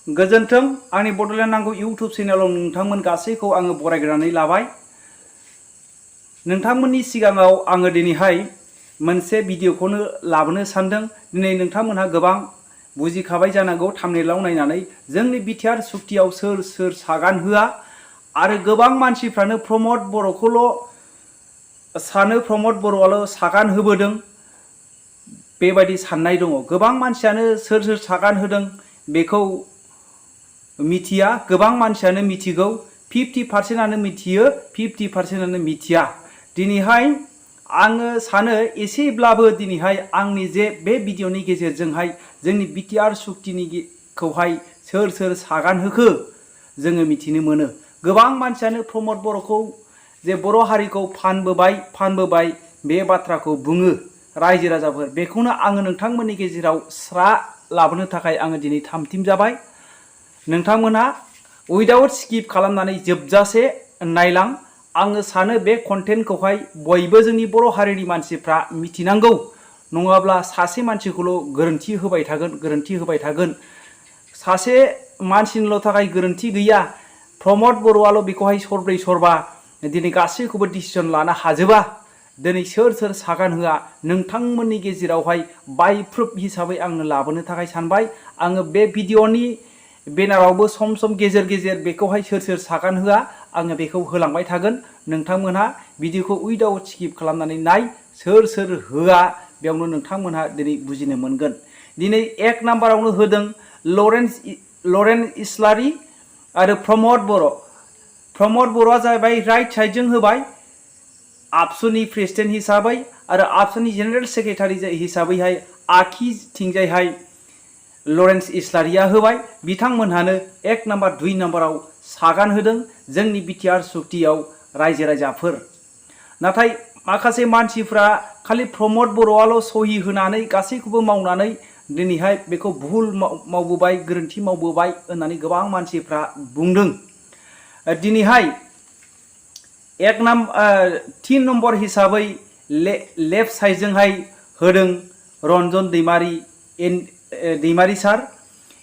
गोजोन्थों आंनि बड'लेण्ड नांगौ इउट्युब चेनेलाव नोंथांमोन गासैखौ आङो बरायग्रोनानै लाबाय। नोंथांमोननि सिगाङाव आङो दिनैहाय मोनसे भिडिअखौनो लाबोनो सानदों। दिनै नोंथांमोनहा गोबां बुजिखाबाय जानांगौ थाम्बनेइलाव नायनानै जोंनि बिटिआर सुक्तियाव सोर सोर सागान होआ आरो गोबां मानसिफ्रानो प्रमद बर'खौल' सानो प्रमद बर'आल' सागान होबोदों बेबायदि साननाय दङ। गोबां मानसियानो सोर सोर सागान होदों बेखौ मिथिया, गोबां मानसियानो मिथिगौ। 50% मिथियो, 50% मिथिया। दिनैहाय आङो सानो एसेब्लाबो दिनैहाय आंनि जे बे भिडिअनि गेजेरजोंहाय जोंनि बिटिआर सुक्तिनिखौहाय सोर सोर सागान होखो जोङो मिथिनो मोनो। गोबां मानसियानो प्रमद बर'खौ जे बर' हारिखौ फानबोबाय बे बाथ्राखौ बुङो रायजो राजाफोर। बेखौनो आङो नोंथांमोननि गेजेराव स्रा लाबोनो थाखाय आङो दिनै थामथिम जाबाय। नोंथांमोना उइदाउट स्किप खालामनानै जोबजासे नायलां। आङो सानो बे कन्टेन्टखौहाय बयबो जोंनि बर' हारिनि मानसिफ्रा मिथिनांगौ, नङाब्ला सासे मानसिखौल' गोरोन्थि होबाय थागोन। सासे मानसिनिल' थाखाय गोरोन्थि गैया, प्रमद बर'आल' बेखौहाय सरब्रै सरबा दिनै गासैखौबो डिसिसन लानो हाजोबा। दिनै सोर सोर सागान होआ नोंथांमोननि गेजेरावहाय बाइ प्रुफ हिसाबै आंनो लाबोनो थाखाय सानबाय। आङो बे भिडिअनि बेनारावबो सम सम गेजेर गेजेर बेखौहाय सोर सोर सागान होआ आङो बेखौ होलांबाय थागोन। नोंथांमोनहा भिडिअखौ उइदाउट स्किप खालामनानै नाय, सोर सोर होआ बेयावनो नोंथांमोनहा दिनै बुजिनो मोनगोन। दिनै 1 नाम्बारावनो होदों लरेन्स इस्लारी आरो प्रमद बर'। प्रमद बर'आ जाहैबाय राइट साइडजों होबाय आबसुनि प्रेसिडेन्ट हिसाबै, आरो आबसुनि जेनेरेल सेक्रेटारि हिसाबैहाय आखिथिंजायहाय लरेन्स इस्लारिया होबाय। बिथांमोनहानो 1 नाम्बार 2 नाम्बाराव सागान होदों जोंनि बिटिआर सुक्तियाव रायजो राजाफोर। नाथाय माखासे मानसिफ्रा खालि प्रमद बर'आल' सहि होनानै गासैखौबो मावनानै दिनैहाय बेखौ भुल मावबोबाय, गोरोन्थि मावबोबाय होननानै गोबां मानसिफ्रा बुंदों। दिनैहाय 3 नम्बर हिसाबै लेफ्ट साइडजोंहाय होदों रन्जन दैमारी सार,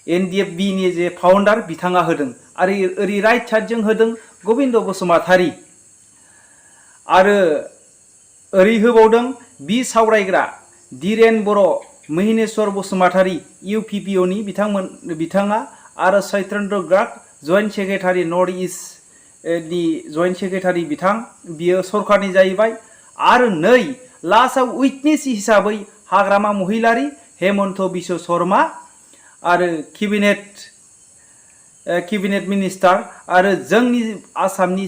NDFBनि जे फाउन्डार बिथाङा होदों। आरो ओरै राइट साइडजों होदों गबिन्द बसुमतारी। आरो ओरै होबावदों बि सावरायग्रा धीरेन बर', मिहिनेस्वर बसुमतारी UPPOनि बिथाङा, आरो styandra Gurg joint secretary north इस्टनि जइन्ट सेक्रेटारि बियो सरकारनि जाहैबाय। आरो नै लास्टआव उइटनेस हिसाबै हाग्रामा महिलारी, हेमन्त बिश्व शर्मा आरो केबिनेट मिनिस्टार आरो जोंनि आसामनि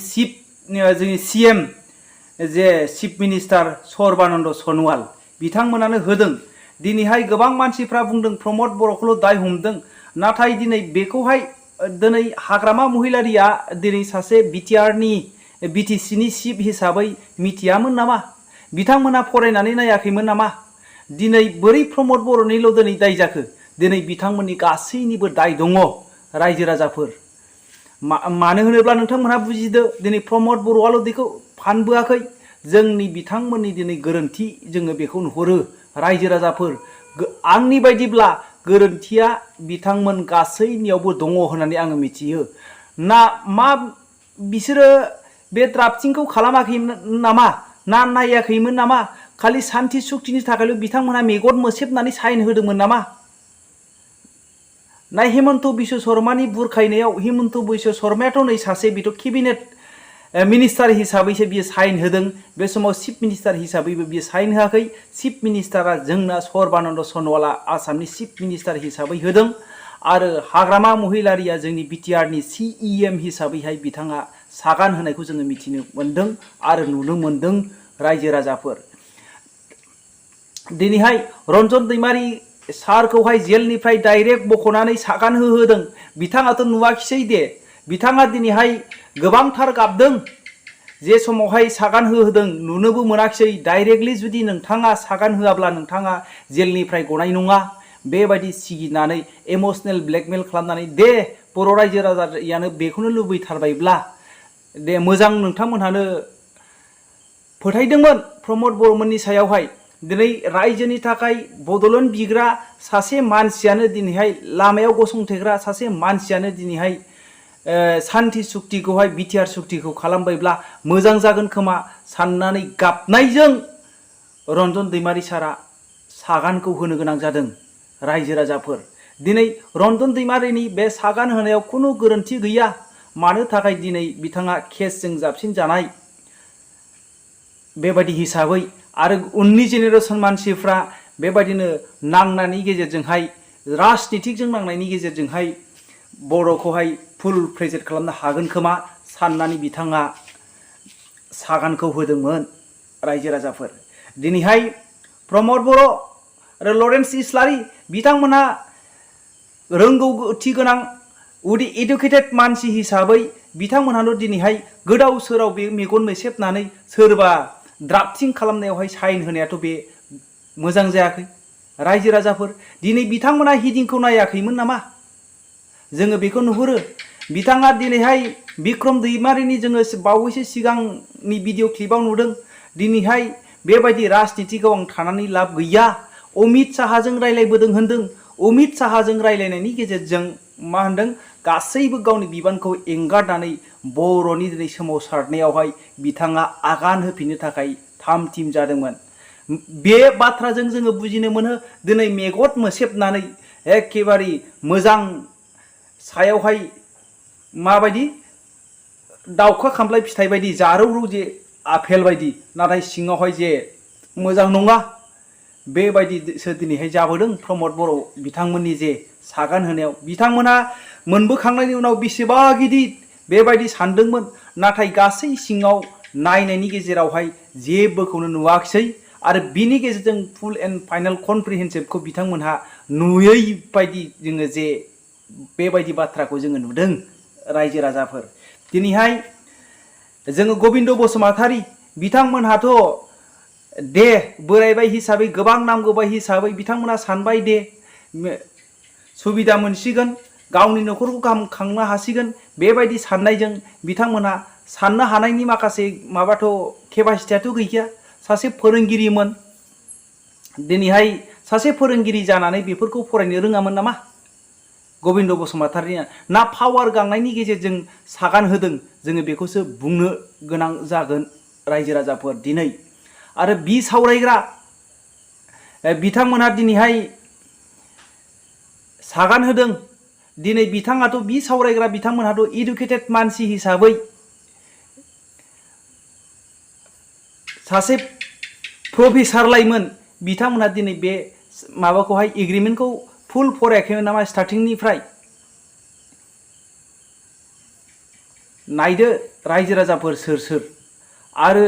जोंनि CM जे चिफ मिनिस्टार सर्बानन्द सनवाल बिथांमोनानो होदों। दिनैहाय गोबां मानसिफ्रा बुंदों प्रमद बर'खौल' दाय हमदों, नाथाय दिनै बेखौहाय दिनै हाग्रामा महिलारिया दिनै सासे BTCनि चिफ हिसाबै मिथियामोन नामा? बिथांमोना फरायनानै नायाखैमोन नामा? दिनै बोरै प्रमद बर'निल' दिनै दाय जाखो? दिनै बिथांमोननि गासैनिबो दाय दङ रायजो राजाफोर। मानो होनोब्ला नोंथांमोनहा बुजिदो, दिनै प्रमद बर'आल' बेखौ फानबोआखै, जोंनि बिथांमोननि दिनै गोरोन्थि जोङो बेखौ नुहुरो रायजो राजाफोर। आंनि बायदिब्ला गोरोन्थिया बिथांमोन गासैनियावबो दङ होननानै आङो मिथियो। बिसोरो बे ड्राफ्टिंखौ खालामाखैमोन नामा? नायाखैमोन नामा? खालि सान्थि सुक्तिनि थाखायल' बिथांमोनहा मेगन मोसेबनानै साइन होदोंमोन नामा? हिमन्त बिश्व शर्मानि बुरखायनायाव हिमन्त बिश्व शर्मायाथ' नै सासे बेथ' केबिनेट मिनिस्टार हिसाबैसो बियो साइन होदों। बे समाव चिफ मिनिस्टार हिसाबैबो बियो साइन होआखै। चिफ मिनिस्टारा जोंना सर्बानन्द सनवाला आसामनि चिफ मिनिस्टार हिसाबै होदों। आरो हाग्रामा महिलारिया जोंनि बिटिआरनि CEM हिसाबैहाय बिथाङा सागान होनायखौ जोङो मिथिनो मोन्दों आरो नुनो मोन्दों रायजो राजाफोर। दिनैहाय रन्जन दैमारी सारखौहाय जेलनिफ्राय डाइरेक्ट बख'नानै सागान होदों। बिथाङाथ' नुवाखिसै दे, बिथाङा दिनैहाय गोबांथार गाबदों। जे समावहाय सागान होदों नुनोबो मोनाखिसै। डाइरेक्टलि जुदि नोंथाङा सागान होआब्ला नोंथाङा जेलनिफ्राय गनाय नङा, बेबायदि सिगिनानै इमसनेल ब्लेकमेल खालामनानै दे बर' रायजो राजायानो बेखौनो लुबैथारबायब्ला दे मोजां, नोंथांमोनहानो फोथायदोंमोन प्रमद बर'मोननि सायावहाय। दिनै रायजोनि थाखाय बड'लेण्ड बिग्रा सासे मानसियानो दिनैहाय लामायाव गसंथेग्रा सासे मानसियानो दिनैहाय सान्थि सुक्तिखौहाय बिटिआर सुक्तिखौ खालामबायब्ला मोजां जागोन खोमा साननानै गाबनायजों रन्जन दैमारी सारा सागानखौ होनो गोनां जादों। रायजो राजाफोर दिनै रन्जन दैमारीनि बे सागान होनायाव खुनु गोरोन्थि गैया। मानो थाखाय दिनै बिथाङा केसजों जाबसिन जानाय बेबायदि हिसाबै आरो उननि जेनेरेसन मानसिफ्रा बेबायदिनो नांनायनि गेजेरजोंहाय राजनितिकजों नांनायनि गेजेरजोंहाय बर'खौहाय फुल प्रेजेन्ट खालामनो हागोन खोमा साननानै बिथाङा सागानखौ होदोंमोन। रायजो राजाफोर दिनैहाय प्रमद बर' आरो लरेन्स इस्लारी बिथांमोनहा रोंगौथि गोनां इडुकेटेड मानसि हिसाबै बिथांमोनहाल' दिनैहाय गोदाव सोराव बे मेगन मेसेबनानै सोरबा ड्राफ्टिं खालामनायावहाय साइन होनायाथ' बे मोजां जायाखै। रायजो राजाफोर दिनै बिथांमोना हिडिंखौ नायाखैमोन नामा? जोङो बेखौ नुहुरो। बिथाङा दिनैहाय बिक्रम दैमारीनि जोङो बावैसो सिगांनि भिडिअ क्लिपाव नुदों। दिनैहाय बेबायदि राजनितिकआव आं थानानै लाब गैया। अमित साहाजों रायलायबोदों होन्दों। अमित साहाजों रायलायनायनि गेजेरजों मा होनदों गासैबो गावनि बिबानखौ एंगारनानै बर'नि दिनै सोमावसारनायावहाय बिथाङा आगान होफिननो थाखाय थाम थिम जादोंमोन। बे बाथ्राजों जोङो बुजिनो मोनो दिनै मेगन मोसेबनानै एखेबारे मोजां सायावहाय माबायदि दाउखा खामफ्लाय फिथाइ बायदि जारौ जे आफेल बायदि नाथाय सिङावहाय जे मोजां नङा बेबायदिसो दिनैहाय जाबोदों। प्रमद बर' बिथांमोननि जे सागान होनायाव बिथांमोना मोनबोखांनायनि उनाव बेसेबा गिदिर बेबायदि सानदोंमोन नाथाय गासै सिङाव नायनायनि गेजेरावहाय जेबोखौनो नुवाखिसै आरो बिनि गेजेरजों फुल एन्ड फाइनाल कनप्रिहेन्सिभखौ बिथांमोनहा नुयै बायदि जोङो जे बेबायदि बाथ्राखौ जोङो नुदों। रायजो राजाफोर दिनैहाय जोङो गबिन्द बसुमतारी बिथांमोनहाथ' दे बोरायबाय हिसाबै गोबां नांगौबाय हिसाबै बिथांमोना सानबाय दे सुबिदा मोनसिगोन गावनि न'खरखौ गाहाम खांनो हासिगोन बेबायदि साननायजों बिथांमोनहा साननो हानायनि माखासे माबाथ' केपासिटियाथ' गैया। सासे फोरोंगिरिमोन दिनैहाय सासे फोरोंगिरि जानानै बेफोरखौ फरायनो रोङामोन नामा? गबिन्द बसुमतारीया ना पावार गांनायनि गेजेरजों सागान होदों जोङो बेखौसो बुंनो गोनां जागोन। रायजो राजाफोर दिनै आरो बि सावरायग्रा बिथांमोनहा दिनैहाय सागान होदों। दिनै बिथाङाथ' बि सावरायग्रा बिथांमोनहाथ' इडुकेटेड मानसि हिसाबै सासे प्रफेसारलायमोन बिथांमोनहा दिनै बे माबाखौहाय एग्रिमेन्टखौ फुल फरायाखैमोन नामा स्टार्टिंनिफ्राय? नायदो रायजो राजाफोर सोर सोर आरो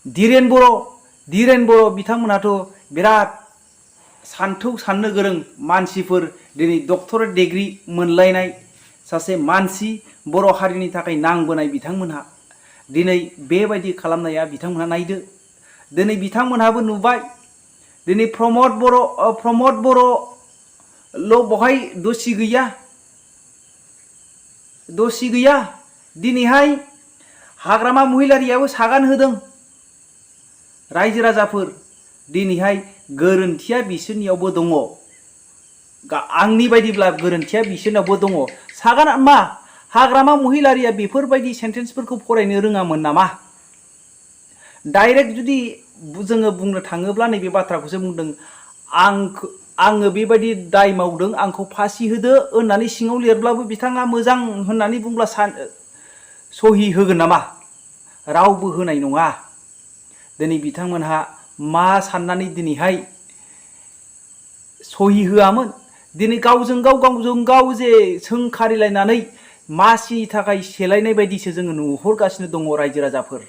धीरेन बर' बिथांमोनहाथ' बिराद सान्थौ साननो गोरों मानसिफोर दिनै डक्टरेट डिग्री मोनलायनाय सासे मानसि बर' हारिनि थाखाय नांबोनाय बिथांमोनहा दिनै बेबायदि खालामनाया बिथांमोनहा नायदो दिनै बिथांमोनहाबो नुबाय दिनै प्रमद बर'ल' बहाय दसि गैया दिनैहाय हाग्रामा महिलारियाबो सागान होदों। रायजो राजाफोर दिनैहाय गोरोन्थिया बिसोरनियावबो दङ। आंनि बायदिब्ला गोरोन्थिया बिसोरनावबो दङ। सागान मा हाग्रामा महिलारिया बेफोरबायदि सेन्टेन्सफोरखौ फरायनो रोङामोन नामा? डाइरेक्ट जुदि जोङो बुंनो थाङोब्ला नैबे बाथ्राखौसो बुंदों आङो बेबायदि दाय मावदों आंखौ फासि होदो होननानै सिङाव लिरब्लाबो बिथाङा मोजां होननानै बुंब्ला सहि होगोन नामा? रावबो होनाय नङा। दिनै बिथांमोनहा मा साननानै दिनैहाय सहि होआमोन दिनै गावजों गाव जे सोंखारिलायनानै मासिनि थाखाय सेलायनाय बायदिसो जोङो नुहुरगासिनो दङ। रायजो राजाफोर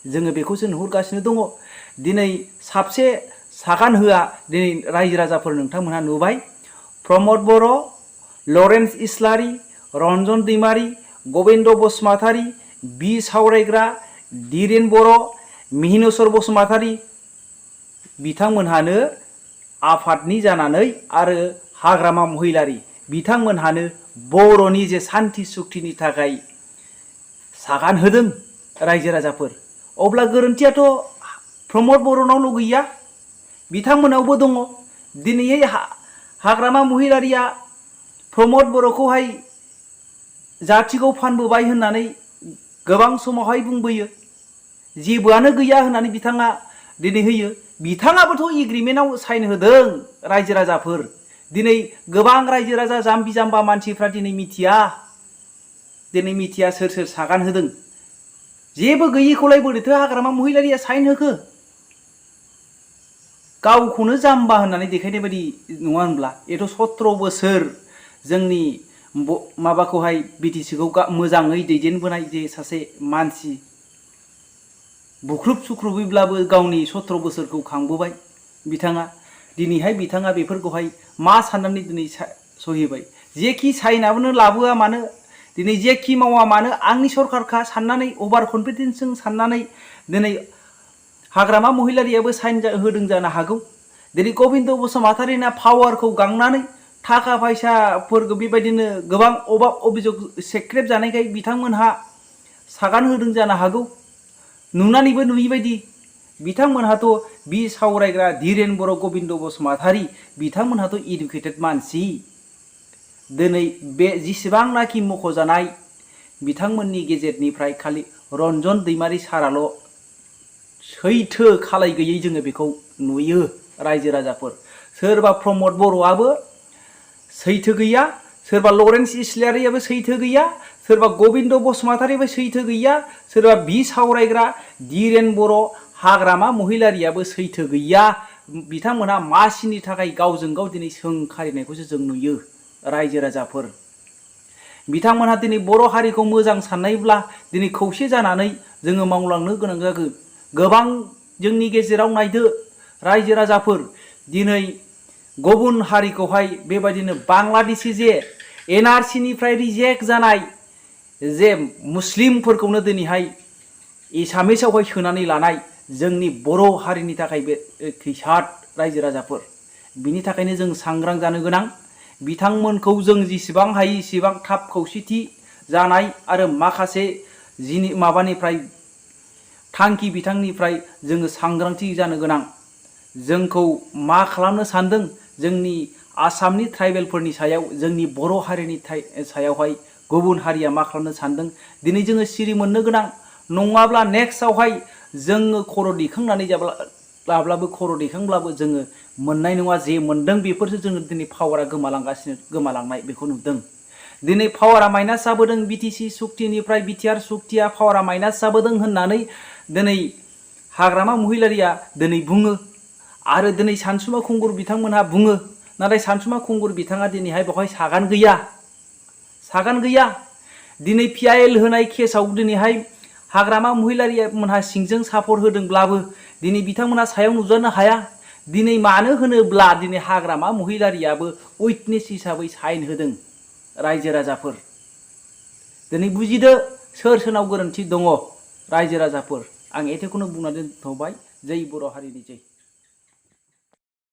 जोङो बेखौसो नुहुरगासिनो दङ। दिनै साबसे सागान होआ दिनै रायजो राजाफोर नोंथांमोनहा नुबाय प्रमद बर' लरेन्स इस्लारी रन्जन दैमारी गबिन्द बसुमतारी बि सावरायग्रा धीरेन बर' मिहिनेस्वर बसुमतारी बिथांमोनहानो आफादनि जानानै आरो हाग्रामा महिलारी बिथांमोनहानो बर'नि जे सान्थि सुक्तिनि थाखाय सागान होदों। रायजो राजाफोर अब्ला गोरोन्थियाथ' प्रमद बर'नावल' गैया, बिथांमोनावबो दङ। दिनैहाय हाग्रामा महिलारिया प्रमद बर'खौहाय जाथिखौ फानबोबाय होननानै गोबां समावहाय बुंबोयो। जेबोआनो गैया होननानै बिथाङा दिनै होयो। बिथाङाबोथ' एग्रिमेन्टआव साइन होदों रायजो राजाफोर। दिनै गोबां रायजो राजा जाम्बि जाम्बा मानसिफ्रा दिनै मिथिया सोर सोर सागान होदों। जेबो गैयिखौलाय बोरैथो हाग्रामा महिलारिया साइन होखो? गावखौनो जाम्बा होननानै देखायनाय बायदि नङा होनब्ला? एथ' 17 बोसोर जोंनि माबाखौहाय बिटिसिखौ मोजाङै दैदेनबोनाय जे सासे मानसि, बुख्रुब सुख्रुबैब्लाबो गावनि 17 बोसोरखौ खांबोबाय बिथाङा। दिनैहाय बिथाङा बेफोरखौहाय मा साननानै दिनै सहिबाय? जेखि साइनाबोनो लाबोआ मानो, दिनै जेखि मावा मानो आंनि सरकारखा साननानै अभार कनफिडेन्सजों साननानै दिनै हाग्रामा महिलारियाबो साइन होदों जानो हागौ। दिनै गबिन्द बसुमतारीना पावारखौ गांनानै थाखा फैसाफोरखौ बेबायदिनो गोबां अभियोग सेख्रेब जानायखाय बिथांमोनहा सागान होदों जानो हागौ। नुनानैबो नुयि बायदि। बिथांमोनहाथ' बि सावरायग्रा धीरेन बर' गबिन्द बसुमतारी बिथांमोनहाथ' इडुकेटेड मानसि। दिनै बे जेसेबांनाखि मख'जानाय बिथांमोननि गेजेरनिफ्राय खालि रन्जन दैमारी साराल' सैथो खालाय गैयै जोङो बेखौ नुयो रायजो राजाफोर। सोरबा प्रमद बर'आबो सैथो गैया, सोरबा लरेन्स इस्लारियाबो सैथो गैया, सोरबा गबिन्द बसुमतारीबो सैथो गैया, सोरबा बि सावरायग्रा धीरेन बर' हाग्रामा महिलारियाबो सैथो गैया। बिथांमोनहा मासिनि थाखाय गावजों गाव दिनै सोंखारिनायखौसो जों नुयो रायजो राजाफोर। बिथांमोनहा दिनै बर' हारिखौ मोजां साननायब्ला दिनै खौसे जानानै जोङो मावलांनो गोनां जागोन। गोबां जोंनि गेजेराव नायदो रायजो राजाफोर, दिनै गुबुन हारिखौहाय बेबायदिनो बांलादेशि जे NRCनिफ्राय रिजेक्ट जानाय जे मुस्लिमफोरखौनो दिनैहाय एसामिसावहाय सोनानै लानाय जोंनि बर' हारिनि थाखाय बे खैसाद रायजो राजाफोर। बिनि थाखायनो जों सांग्रां जानो गोनां। बिथांमोनखौ जों जेसेबां हायो एसेबां थाब खौसेथि जानाय आरो माखासे माबानिफ्राय थांखि बिथांनिफ्राय जोङो सांग्रांथि जानो गोनां। जोंखौ मा खालामनो सानदों जोंनि आसामनि ट्राइबेलफोरनि सायाव, जोंनि बर' हारिनि सायावहाय गुबुन हारिया मा खालामनो सानदों, दिनै जोङो सिरि मोननो गोनां। नङाब्ला नेक्स्टआवहाय जोङो खर' दैखांनानै लाब्लाबो खर' दैखांब्लाबो जोङो मोननाय नङा। जे मोनदों बेफोरसो जोङो दिनै पावारा गोमालांनाय बेखौ नुदों। दिनै पावारा माइनास जाबोदों। बिटिसि सुक्तिनिफ्राय BTR सुक्तिया पावारा माइनास जाबोदों होननानै दिनै हाग्रामा महिलारिया दिनै बुङो आरो दिनै सानसुमा खुंगुर बिथांमोनहा बुङो। नाथाय सानसुमा खुंगुर बिथाङा दिनैहाय बेवहाय सागान गैया। दिनै PIL होनाय केसाव दिनैहाय हाग्रामा महिलारिया मोनहा सिंजों सापर्ट होदोंब्लाबो दिनै बिथांमोनहा सायाव नुजानो हाया। दिनै मानो होनोब्ला दिनै हाग्रामा महिलारियाबो उइटनेस हिसाबै साइन होदों रायजो राजाफोर। दिनै बुजिदो सोर सोरनाव गोरोन्थि दङ रायजो राजाफोर। आं एथेखौनो बुंनानै दोनथ'बाय। जै बर' हारिनि जै।